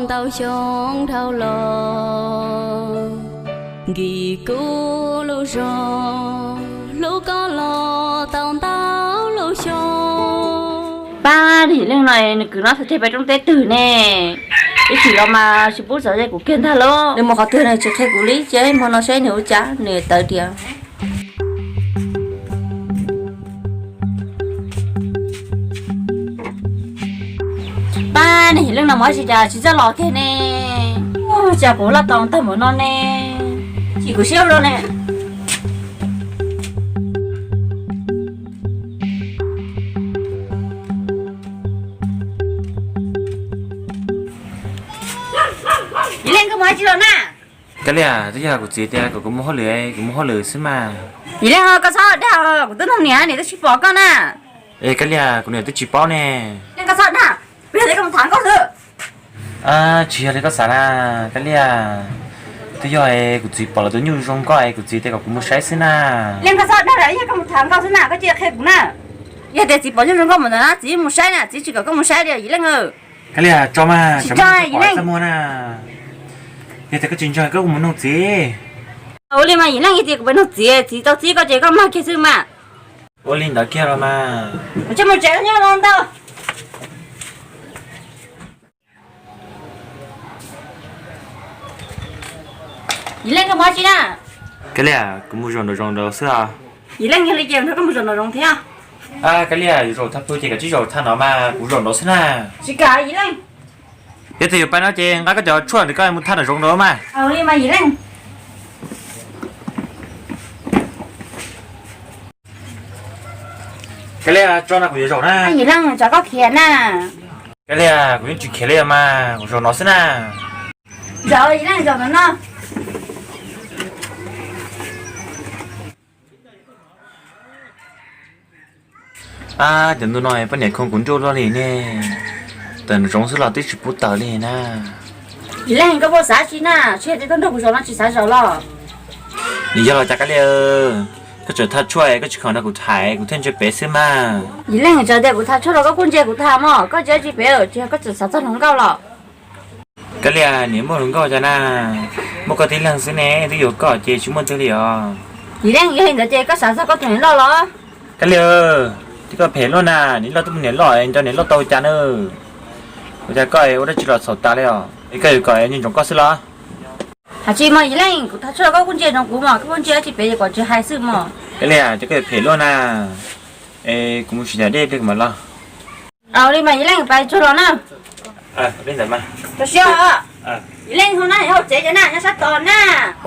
Ntau xyoo dhau los, nkim kuv lub zog, hlub koj los tau ntau lub xyoo. Pab, niag Yim Leej no nws kwv no txog tseg pem roob teb twg ne? Ib tsam los mas tsis pub txog ze kuv kiag ntag lauj. Nws mus qhov twg nws tsis qhia kuv li, cia hmo no saib nws ua cas nws tawv tiag. Pab, niag Yim Leej no mus ua si cas tsis txawj los kiag ne? Ua cas kuv loj tau tag npaum no ne? Chim kuv siab ua luaj ne. Yim Leej, koj mus ua tsi los na? Kab Lias, twb yog kuv txiv tias kom kuv mus hauj lwm, kuv mus hauj lwm xwb mas. Yim Leej, koj txhob dag, kuv twb nug niam, niam twb tsis pom koj na. Es Kab Lias, kuv niam twb tsis paub ne. Leej, koj txhob dag, kuv yog tias koj mus tham nkauj xwb. Tsis yog li koj xav na, Kab Lias. Twb yog kuv txiv pom lawv tus nyuj zoo nkauj es kuv txiv tias kom kuv mus saib xwb na. Leej, koj txhob dag, yog koj mus tham nkauj xwb na, koj cia li qhia kuv na. Yog tias txiv pom nyuj zoo nkauj mus ntawd na, txiv mus saib na, txiv tsis kom koj mus saib li Yim Leej. Kab Lias, tso mas, tsis tso, Yim Leej, txaj muag na. Yog tias koj tsis ntseeg koj kuj mus nug txiv. Ua li mas Yim Leej, yog tias kuv pem nug txiv, txiv tau txib koj ces koj mag kiag xwb mas. Ua li ntawd kiag los mas. Kuv tsis mus tsev, nyob no ntau. Yim Leej, koj mus ua tsi na? Kab Lias, kuv mus zaum nraum zoov nraud xwb os. Yim Leej, yog li ces nrog koj mus zaum nraum zoov thiab. Kab Lias, yuav zaum thaj pw ces kav tsij zaum thaj no mas, kuv zaum nraud xwb na. Tsis kam Yim Leej. Yog tias yuav pais no ces nqa koj cov tshuaj ntawm koj mus thaj nraum zoov nraud mas. Ua li mas Yim Leej. Kab Lias, tso no kuv yuav zaum na. Yim Leej, tso koj khiav na. Kab Lias, kuv yeej tsis khiav li mas, kuv zaum no xwb na. Zaum, Yim Leej, zaum no no. Ab, cov ntu no poj niam khoo kuv nruj luaj li ne. Tawm nraum zoov xwb los twb tsis pub tawm li na. Yim Leej, koj puas xav tsi na, tsis yog tias koj nrog kuv zaum no tsis xav zaum los? Nws yog los cas Kab Lias, koj tseem thaj tshuaj koj tsis khoom nrog kuv tham kuv thiaj ntsia pem xwb mas. Yim Leej, txawm tias kuv thaj tshuaj los koj kuj ntsia kuv tham mog, koj ntsia tsis pem tsis yog koj tseem xav txog hluas nkauj los? Kab Lias, niam muaj hluas nkauj cas na, muaj koj tib leeg xwb ne, twb yuav koj ces tsis muaj twg li os. Yim Leej, yog li ntawd ces koj xav txog koj tus niam loj los? Kab Lias, twb koj phem luaj na, niam loj twb muaj niam loj, nco niam loj tau cas na. Ua cas koj ua dab tsi los txhaum tas li os, es koj yuav kom ntsia ntsoov koj xwb los? Hais tsis mas Yim Leej, kuv thaj tshuaj los koj kuj ntsia ntsoov kuv mog, koj kuj ntsia tsis pem ces kom tsis hais xwb mog. Kab Lias, ces koj yuav phem luaj na. Es kuv mus tsis nram dej pliag kuv mam los. Ua li mas Yim Leej, pais tsuag los na. Rau siab os. Yim Leej, hauv no hauv tsev cov na, nyob sab tod na.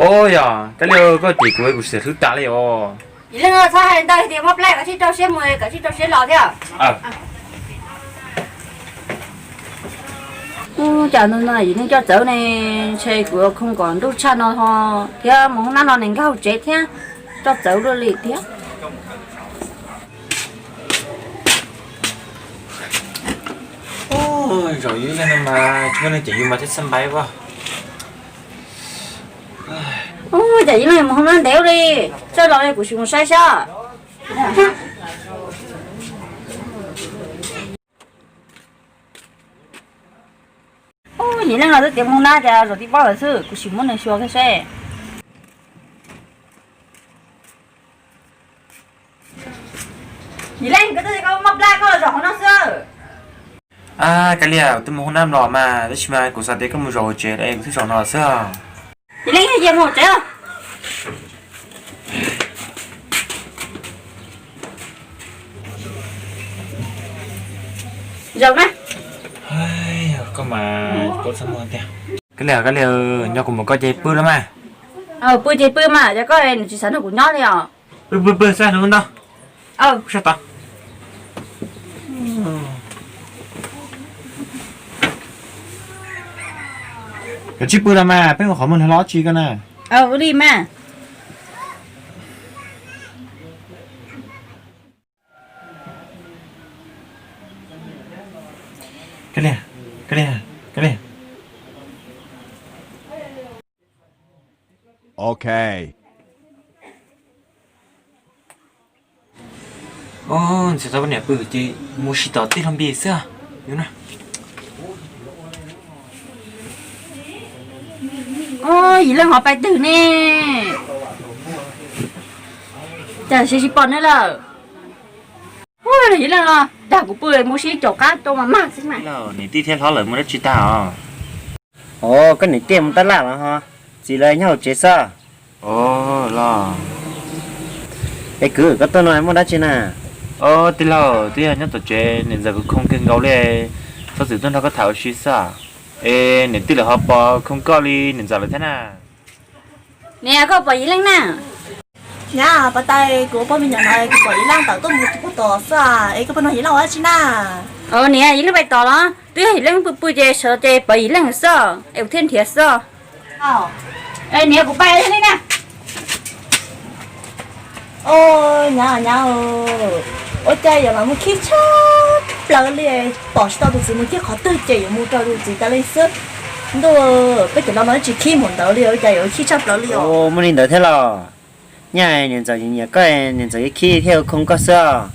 Ua yog Kab Lias, koj cem kuv kuv sim hlwb tas li os. Yim Leej, txhob hais li ntawd, tias mob plab koj tsij rau siab mus, koj tsij rau siab los thiab. Ua cas no no Yim Leej coj txawv ne, ntshe kuv khoo kom nruj tshaj no ho, thiab mus hoob nab no nws nkag hauv tsev thiab, coj txawv luaj li thiab. Zaum ib leeg no mas tsis muaj neeg cem yus mas thiaj xab npaib as. Ua cas Yim Leej mus hoob nab ntev li, txawj los li kuv sim mus saib saib. Yim Leej los twb tiav mus nab cas zaum tib pob lawm xwb, kuv sim muab nws xyuas kiag seb. Yim Leej, koj twb tias koj mob plab koj los zaum hauv no xwb. Ab, Kab Lias, twb mus hoob nab los mas, tab sis mas kuv xav tias koj mus zaum hauv tsev es kuv thiaj zaum no xwb. Yim Leej, cia mus hauv tsev. Zaum na. Koj mas koj txhob muag tiag. Kab Lias, Kab Lias, nyob kuv mus koj ces pw los mas. Pw ces pw mas, yog koj nws tsis xav nrog kuv nyob li os. Pw pw pw, sab hnub ntau. Sab tod. Koj tsis pw los mas, peb ua qhov muag nrog los tsis koj na. Ua li mas. Kab Lias, Kab Lias, Kab Lias. Ok. Ntxim tau poj niam pw ces mus sib tom tij laug Npis xwb. Yus na. Yim Leej ho pais twg ne? Cas tsis pom nws lawm? Yim Leej los dag kuv pw mus sib caum qab rau mas mag xwb mas. Niam tij thiab hlob lawv mus dab tsi tag os? Os, koj niam tij mus tab laj los ho, txiv lawv nyob hauv tsev xwb. Os, los. Es kwv, koj tuaj no muaj dab tsi na? Os, tij laug, twb yog nyob tom tsev niam ntxawm khoo khoo kawg nkaus li, txhob txwm tuaj nrog koj tham ua si xwb. Es niam tij lawv ho pom khoo koj li niam ntxawm lawv thiab na? Niam, koj pom Yim Leej na? Nyab, pas tas kuv ua poj me nyuam no kuv pom Yim Leej tawm tuaj mus kuv tos xwb, es koj pom no Yim Leej ua dab tsi na? Os niam, Yim Leej pais tos los? Twb yog Yim Leej pw pw ces sawv ces pom Yim Leej xwb es kuv thiaj nrhiav xwb. Niam, kuv pais li na. Os, nyab, nyab, ua cas yuav los mus khib tshaj plaws li, pom tsis tau tus txiv mus khib qhov twg ces yuav mus raws tus txiv tas li xwb. Ntuj, peb cov laus no tsis khib mus ntawd li, ua cas yuav khib tshaj plaws li os. Muaj li ntawd thiab los? Nyaj niam ntxawm nyiam koj, niam ntxawm yuav khib thiaj ua khoo koj xwb.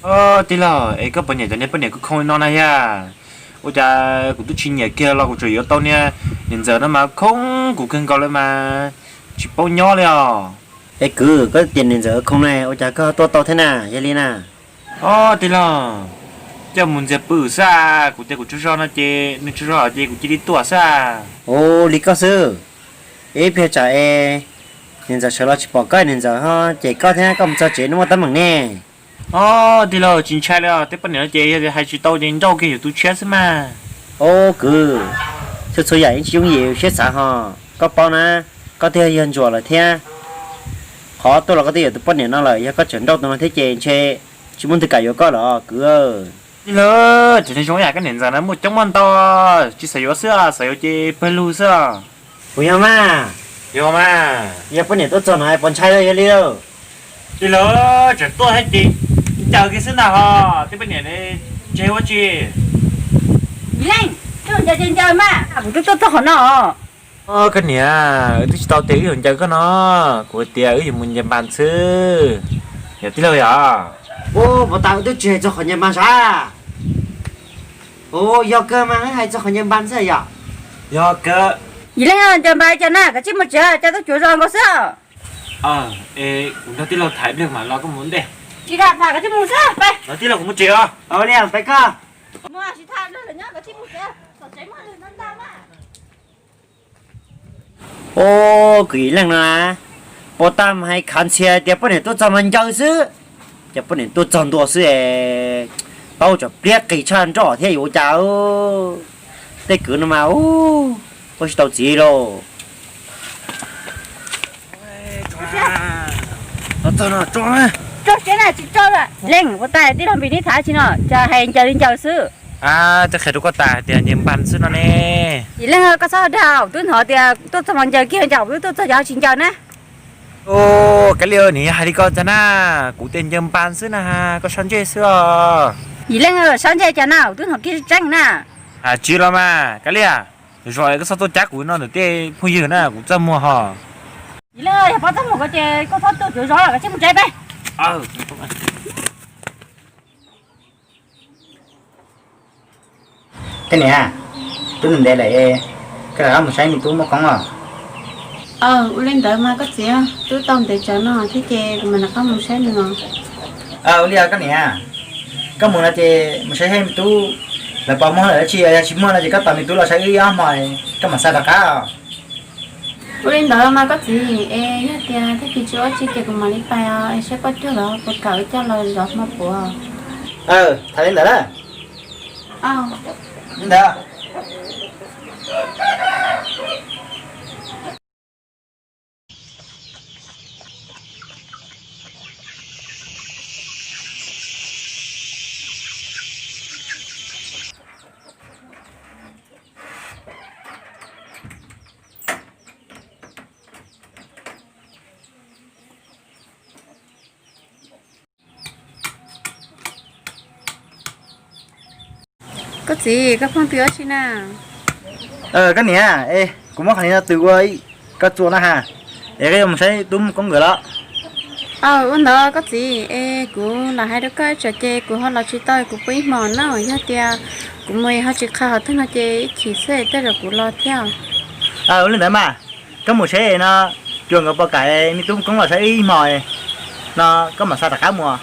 Os, tij laug, es koj puas nyiam cov niag poj niam khoo khoo li no na yaj? Ua cas kuv twb tsis nyiam kiag los kuv tseem yuav tau niag niam ntxawm no mas khoo kuv kawg nkaus li mas tsis paub nyob li os. Es kwv, koj tias niam ntxawm khoo na, ua cas koj tuaj tau thiab na, yog li na? Os, tij laug, coj mus ntxias pw xwb, kuv tias kuv tsaug zog no ces nws tsaug zog ces kuv cia li tuaj xwb. Ua li koj xwb. Ib pliag tsam es niam ntxawm sawv los tsis pom koj, niam ntxawm ho cem koj thiab, koj mus txog tsev nws muaj teeb meem ne. Os, tij laug, tsis ntshai li os, tej poj niam no ces yog hais tsis tau ces nrauj kiag yus tus tshiab xwb mas. Os kwv, txhua txhua yam yeej tsis yooj yim siab xav ho, koj paub na, koj twb yog ntsuam lawm thiab. Qhov tuaj los koj twb yuav tus poj niam no lawm, yog koj tseem nrauj tus no thiab ces ntshe tsis muaj leej twg kam yuav koj lawm kwv. Tij laug, tseem zoo yam koj niam ntxawm na muaj coob muaj ntau, tsis xav yuav xwb, xav yuav ces pawg lug xwb. Puas yog mas? Yog mas. Yog poj niam tuaj txog no pos ntshai yog li. Tij laug, tseem tuaj thiab ces ncaws kiag xwb ntag ho, tej poj niam ne, ntshe ua tsi. Yim Leej, koj ncaws ces ncaws mas, kuv twb tuaj txog qhov no. Koj niam, wb twb tsis tau tias wb yuav ncaws koj no, kuv tias wb yuav mus ncaws npas xwb. Yog tij laug yom? Ua, puas tas wb twb tsis hais txog qhov ncaws npas sav. Ua, yog kawg mas wb hais txog qhov ncaws npas xwb yom? Yog kawg. Yim Leej, ncaws npas cas na, kav tsij mus tsev, cas tuaj cuav zos nkaus xwb. Es kuv nrog tij laug tham ib pliag mam los koj mus ntej. Tsis tham, kav tsij mus xwb, peb. Tij laug, kuv mus tsev os. Ua li, peb koj. Mus tsis tham lawm nyob, kav tsij mus tsev, tom tsev muaj lwm ntau ntau mas. Ua, kwv Yim Leej no na, puas tas hais khav ntxhias tias poj niam tuaj txog mas ncaws xwb, ces poj niam tuaj txog ntua xwb es, paub tsam pliab qis tshaj nroj thiab yuav ua cas. Tej kwv no mas, ua tsis tau txiv lauj. Tso tso na, tso na. Tso siab na, tsis tso lawm. Leej, ua tas tij laug Npis neb tham tsi no, cas hais ncaws li ncaws xwb. Twb qhia rau koj tas hais tias ncaws npas xwb no ne. Yim Leej, koj txhob dag, twb hnov tias tuaj txog mas ncaws kiag, cas twb tuaj txog cas ho tsis ncaws na. Kav liam, nws yog hais li ko tag na, kuv tias ncaws npas xwb na, koj sab ntsej xwb os. Yim Leej, sab ntsej cas na, twb hnov kiag tseeb na. Tsis los mas, kav liam, zoo koj txhob tuaj cab kuv no ntawm tej phooj ywg na, kuv txaj muag ho. Yim Leej, yog peb txaj muag ko ces koj txhob tuaj cuav zov lawm, kav tsij mus tsev peb. Koj niam, tub ntev lawm, koj rov qab mus saib me tub Muaj Koob os. Ua li ntawd mas koj txiv, tub tau ntev tsawv no thiab ces kuv mam rov qab mus saib nws os. Ua li os koj niam, koj mus no ces mus saib saib me tub lawv puas muaj lawm dab tsi, yog tsis muaj no ces koj tos me tub los saib wb ib ob hmo, koj mam xa rov qab os. Ua li ntawd mas koj txiv, es yog tias tag kis tsis ua tsi ces kuv mam li pais os, es saib poj cuag lawv puas kam wb coj los zov hmo puav. Tham li ntawd na. Li ntawd. Koj txiv, koj pheej tw dab tsi na? Koj niam, kuv muab qhov no tw ua koj txua na ha, es koj yuav mus saib tub Muaj Koob nkawd los? Ua ntawd koj txiv, es kuv lam hais rau koj ib tsam ces kuv ho los tsis tau, kuv pw ib hmos na, yog tias kuv mus ho tsis qha qhov twg no ces ib chim xwb tej zaum kuv los thiab. Ua li ntawd mas. Koj mus seb no, cuag nkawd pom kam me tub Koob los saib ib hmo no, koj mam xa rov qab mus.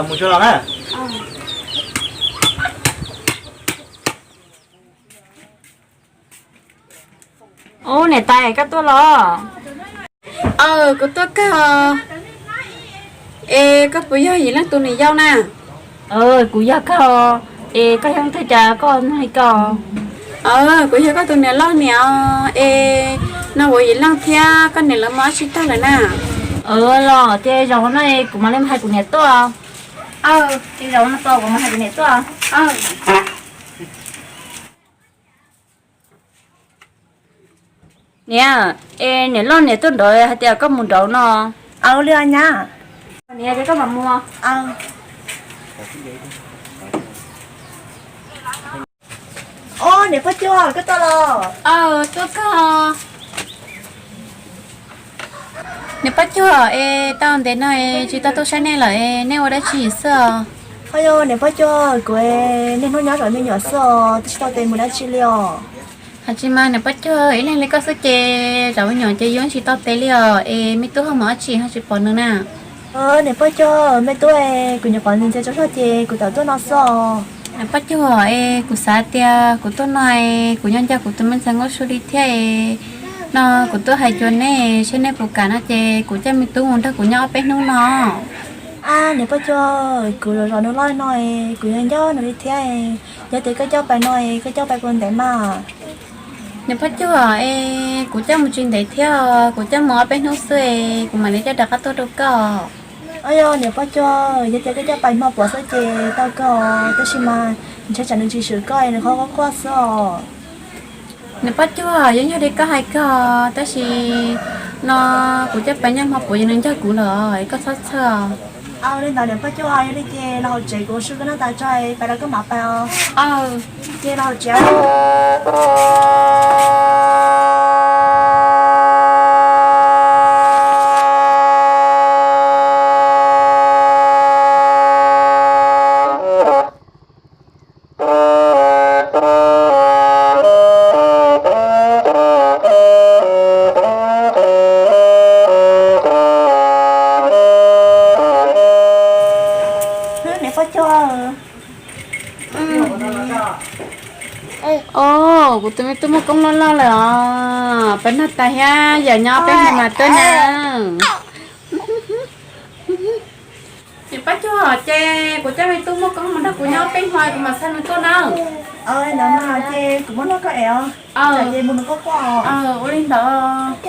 Mus tsuag los na. Ub, niam tais, koj tuaj los? Aw, kuv tuaj kawg os. Es koj puas yog Yim Leej tus niam yau na? Kuv yog kawg os. Es koj yog leej twg cas koj nug li ko? Aw, kuv yog koj tus niam loj niam os. Es no kuv Yim Leej thiab koj niam lawv mus dab tsi tag lawm na? Los ces zaum no kuv mam li hais kuv niam tuaj. Ces zaum no tos kuv mam hais kuv niam tuaj. Niam, es niam loj niam tuaj nraud hais tias koj mus nraud no. Aw, li os nyab. Niam, ces koj mam mus. Ob, niam Paj Cuag, koj tuaj los? Aw, tuaj kawg. Niam Paj Cuag, es tau ntev no es tsis tau tuaj saib nej lawm es nej ua dab tsi xwb os? Ho yog niam Paj Cuag, kuv niaj hnub nyob zov me nyuam xwb os, twb tsis tau tes mus dab tsi li os. Hais tsis mas niam Paj Cuag, ib leeg li koj xwb ces zov me nyuam ces yuav tsis tau tes li os, es me tub ho mus dab tsi ho tsis pom nws na? Niam Paj Cuag, me tub, kuv nyuam qhuav ntxias tsaug zog ces kuv tawm tuaj no xwb os. Niam Paj Cuag, es kuv xav tias kuv tuaj no es kuv nco nco kuv tus me ntxhais Nkauj Sua li thiab es no kuv tuaj hais cuag neb seb neb puas kam no ces kuv coj me tub mus nrog kuv nyob ob peb hnub no. Ab, niam Paj Cuag, kuv zov zov nws loj no es kuv nco nco nws li thiab es, yog tias koj coj pais no es koj coj pais puas ntev mas? Niam Paj Cuag, es kuv coj mus tsis ntev thiab, kuv coj mus ob peb hnub xwb es kuv mam li coj rov qab tuaj rau koj. Ab, yog niam Paj Cuag, yog tias koj coj pais hmo puav xwb ces tau kawg, tab sis mas ntshe tsam nws tsis swm koj es nws qhov quaj quaj xwb os. Niam Paj Cuag, yeej yog li koj hais kawg, tab sis no kuv coj pais nyob hmo puav ces nws nco kuv lawm es koj txhob txhawj. Aw, li ntawd niam Paj Cuag, yog li ces los hauv tsev kuv ua su koj noj tas tso pais los koj mam pais os. Ces los hauv tsev. Niam Paj Cuag. Os, kuv tus me tub muaj koob loj loj lawm os, peb noj tas thiab, yawm nyob peb mus mas tuaj na. Niam Paj Cuag, ces kuv coj me tub muaj koob mus nrog kuv nyob peb hmo kuv mam xa nws tuaj na. Ces kuv muab noj koj es os, ces mus nws quaj quaj. Ua li ntawd.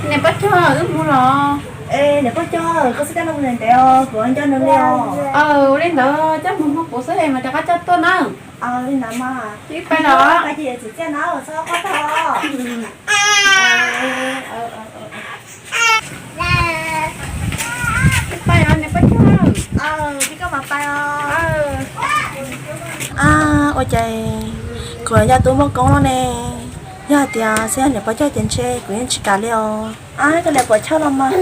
Niam Paj Cuag, wb mus los? Es niam Paj Cuag, koj xub coj nws mus ntev ntev os, kuv nco nws li os. Ua li ntawd coj mus hmo puav xwb es mas rov qab coj tuaj na. Li ntawd mas. Wb pais los. Pais ces txiv txiaj na, txhob quaj tag. Pais os niam Paj Cuag. Wb koj mam pais os. Ab, ua cas kuv nco tub muaj koob loj ne. Yog hais tias xyov yog niam Paj Cuag ces ntshe kuv yeej tsis kam li os. Ab, koj niam Paj Cuag los mas,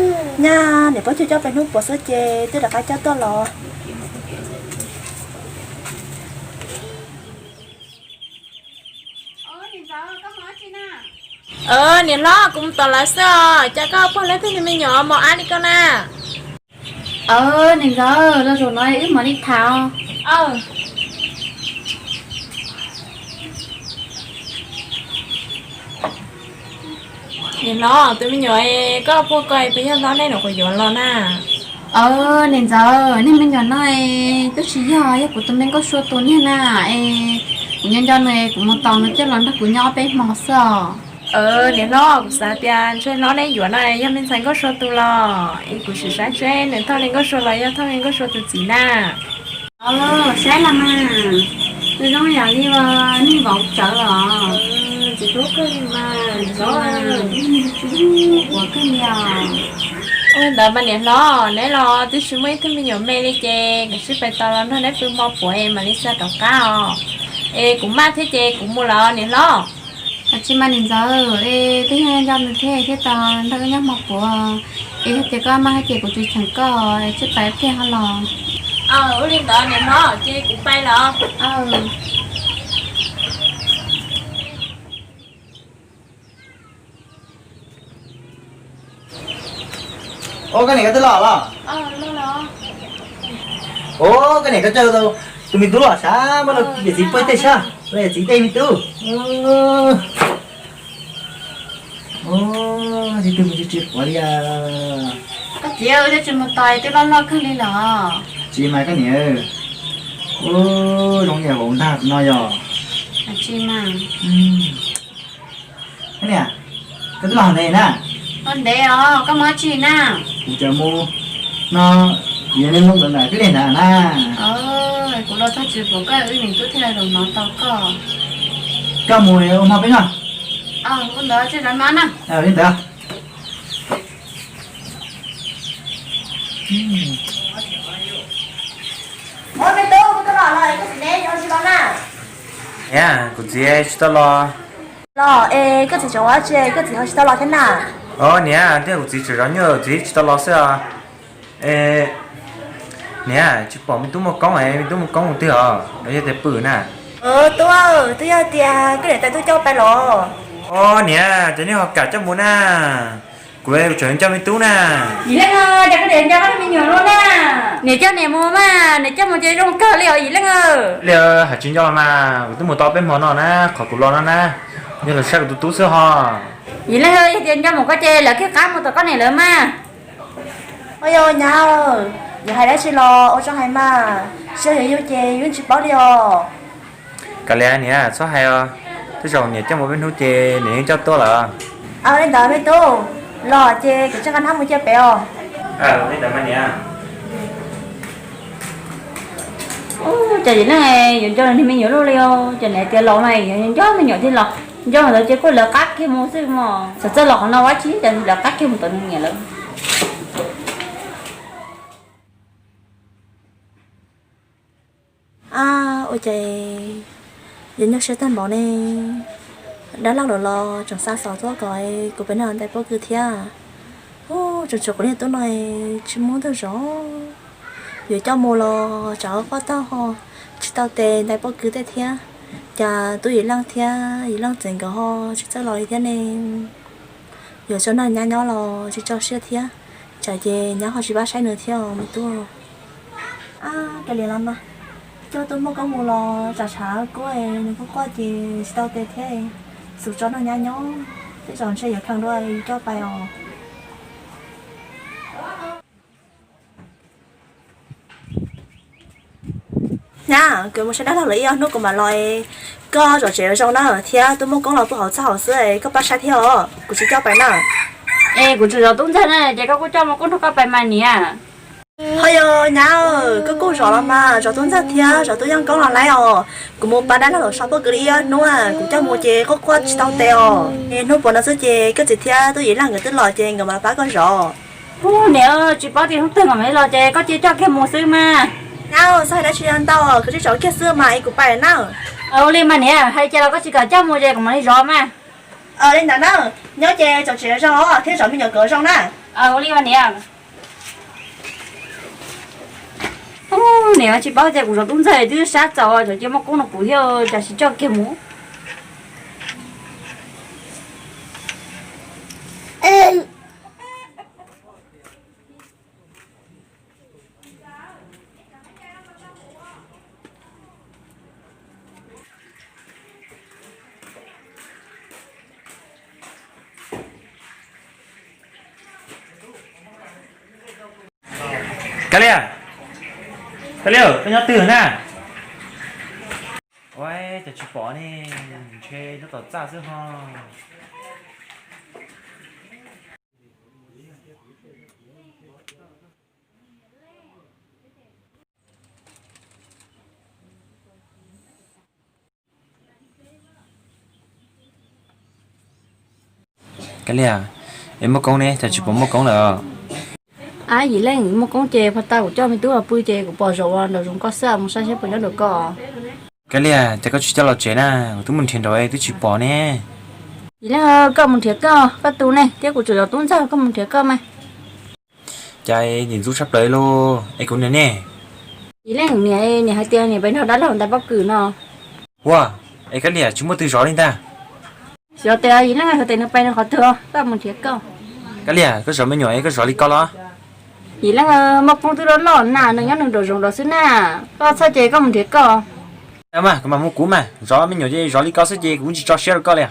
nyaj niam Paj Cuag coj pais hnub puav xwb ces twb rov qab coj tuaj los. Niam hlob, kuv mus tom lawv xwb os, cas koj pog lawv pheej nrog me nyuam mos ab li koj na? Niam ntxawm, los zaum no wb mam li tham. Niam hlob, tus me nyuam koj pog ko puas yog hlob nej nyuam qhuav yuav los na? Niam ntxawm, niag me nyuam no twb tsis yog, yog kuv tus me Nkauj Sua tus niag na. Es kuv nco nco nws, kuv mus tos nws coj los nrog kuv nyob ob peb hmo xwb os. Niam hlob, kuv xav tias ntshe hlob nej yuav no yog me ntxhais Nkauj Sua tus los, es kuv sim saib seb nws thauj li Nkauj Sua los yog thauj li Nkauj Sua tus txiv na. Saib los mas, zoo yam li neeg vauv tsawv los. Tsis hlub kawg li mas, tsis hlub kawg li os. Ua li ntawd mas niam hlob, neb los twb tsis muaj ib tug me nyuam me li ces nkawd sib pais tos los nrog neb pw hmo puav es mam li xa rov qab os. Es kuv maj thiab ces kuv mus lawm niam hlob. Ab tsi mas niam ntxawm, es twb yog nco nws thiab thiaj tau nrog wb nyob hmo puav, es yog tias koj maj hais tias kuv tsis cheem koj es tsij pais ib pliag ho los. Ua li ntawd niam hlob, ces kuv pais lawm. Ua koj niam koj twb los los? Ua koj niam koj coj tus me tub los sav, muab yawm txiv puag tej sab, yawm txiv tej me tub. Tib tug me tsis tsis quav li. Koj txiv, wb twb tsis mus tos twb loj loj kawg li los. Tsis mas koj niam, zoo yam vauv ntag no yog. Tsis mas. Koj niam, koj twb los ntev na. Los ntev os, koj mus dab tsi na? Kuv tseem mus no, kuv yog neeg zoo ntawd ntawm twb dej ntawd na. Kuv los txog tsis pom koj, wb niam tub thiaj li los hnov tau koj. Koj mus ua hmo peb noj. Ua ntawd tsis lawv mas na. Li ntawd. Ua me tub, koj twb los los es koj txiv ne, yuav tsis los na? Niam, kuv txiv tsis tau los. Los es koj txiv tseem ua dab tsi koj txiv ho tsis tau los thiab na? Os niam, twb yog kuv txiv tseem zov nyuj, kuv txiv tsis tau los xwb os. Es niam, tsis pom me tub Muaj Koob es me tub Muaj Koob mus twg os, los yog tias pw na? Tub, twb yog tias koj niam tais tub coj pais los. Os niam, ces nej ho kam coj mus na. Kuv, kuv tseem nco me tub na. Yim Leej, cas koj niam nco koj me nyuam no na? Niam coj niam mus mas, niam coj mus ces zoo kawg li os Yim Leej. Li hais tsis nco los mas, kuv twb mus tau peb hmo no na, qhov kuv los no na, yog lawv saib kuv tus tub xwb ho. Yim Leej, yog tias nco mus koj ces lawv kiag qab mus tom koj niam lawv mas. Ua yog nyab, yog hais dab tsi los ua tso hais mas, tsis yog yus yug ces yus tsis paub li os. Kav liam niam, txhob hais os, tej zaum niam coj mus peb hnub ces niam yeej coj tuaj lawm. Li ntawd me tub, los ces kuv tseem nqa hnab mus cia pem os. Li ntawd mas niam. Cas Yim Leej yuav nco niag me nyuam luaj li os, cas niam tias los mas yuav nco me nyuam thiab los, nco ntawd ces kuj lawv qab kiag mus xwb mog, txawm txawj los qhov no ua tsi cas lawv qab kiag mus tom nws niam lawm. Ab, ua cas yuav nyuaj siab tag npaum ne. Dab laug lawv los tseem xa xov tuaj kom kuv pem noj ntais pob kws thiab. Ub, tseem tshuav kuv niag tub no tsis muaj tus zov. Yuav coj mus los tsam ua poj tog ho tsis tau tes ntais pob kws tej thiab. Cas tub Yim Leej thiab Yim Leej txiv nkawd ho tsis txawj los li thiab ne. Yuav tso noj nyab nyob los tsis tso siab thiab, tsam ces nyab ho tsis pab saib nws thiab me tub. Ab, kav liam los mas, coj tub Muaj Koob mus los tsam tshav kub nws quaj quaj ces tsis tau tes thiab. Xub tso noj nyab nyob, tej zaum ntshe yuav kheev dua coj pais os. Nyab, kuv mus saib dab laug lawv ib ob hnub kuv mam los. Koj zov tsev zoo na, thiab tub Muaj Koob los pw hauv txaj hauv xwb, koj pab saib thiab os, kuv tsis coj pais na. Es kuv tseem zov tub ntxawg na, ces koj kuj coj Muaj Koob nrog koj pais mas niam. Ho yog nyab, koj kuj zov los mas, zov tub ntxawg thiab zov tub Yeej Koob los lawm os. Kuv mus pab dab laug lawv so pob kws li ib ob hnub, kuv coj mus ces quaj quaj tsis tau tes os. Es hnub puav no xwb ces koj txiv thiab tub Yim Leej nkawd twb los ces nkawd mam los pab koj zov. Ub niam, tsis paub tias hnub twg nkawd mam li los ces koj cia coj kiag mus xwb mas. Nyab, txhob hais dab tsi ntau, koj tsis txhob kiag xwb mas es kuv pais na. Ua li mas niam, hais tias los koj tsis kam coj mus ces kuv mam li zov mas. Li ntawd na, nyob ces zov tsev zoo thiab zov me nyuam kom zoo na. Ua li mas niam. Ub niam, tsis paub tias kuv zov tub ntxawg twb sab txaus, cov cia Muaj Koob no kuv thiab cas tsis coj kiag mus. Kav liam, kav liam, koj nyob twg na? Ua cas tsis pom ne, ntshe nyob tom txaj xwb ho. Kav liam, es Muaj Koob ne, cas tsis pom Muaj Koob lawm? Ab Yim Leej, Muaj Koob ces pog tau kuv coj me tub los pw ces kuv pom zaum ua nraum zoov koj xwb, mus saib seb puas nyob nraum koj. Kav liam, cas koj tsis coj los tsev na, kuv twb mus nrhiav nraud twb tsis pom ne. Yim Leej, koj mus nrhiav koj, koj tus ne thiab kuv tseem zov tub ntxawg, koj mus nrhiav koj mas. Cas nim ntxub tshaj plaws li es kuv niam ne? Yim Leej niam, niam hais tias niam pais nrog dab laug ntais pob kws no. Ua, es Kab Liam tsis muaj twg zov li ntag? Xyov tias Yim Leej, xyov tias nws pais nws qhov twg, koj mus nrhiav koj. Kab Liam, koj zov me nyuam es koj zov li ko los? Yim Leej, Moj Poob twb loj loj na, nws nyob nws nraum zoov lawm xwb na. Koj txhob ces koj mus nrhiav koj. Mas kuv mam mus kuv mas, zov me nyuam ces zov li ko xwb ces kuv tsis tso siab rau koj li.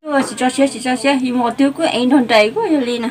Tsis tso siab, tsis tso siab, yus mus qhov twg kuj ev nrog nraim kuj yog li na.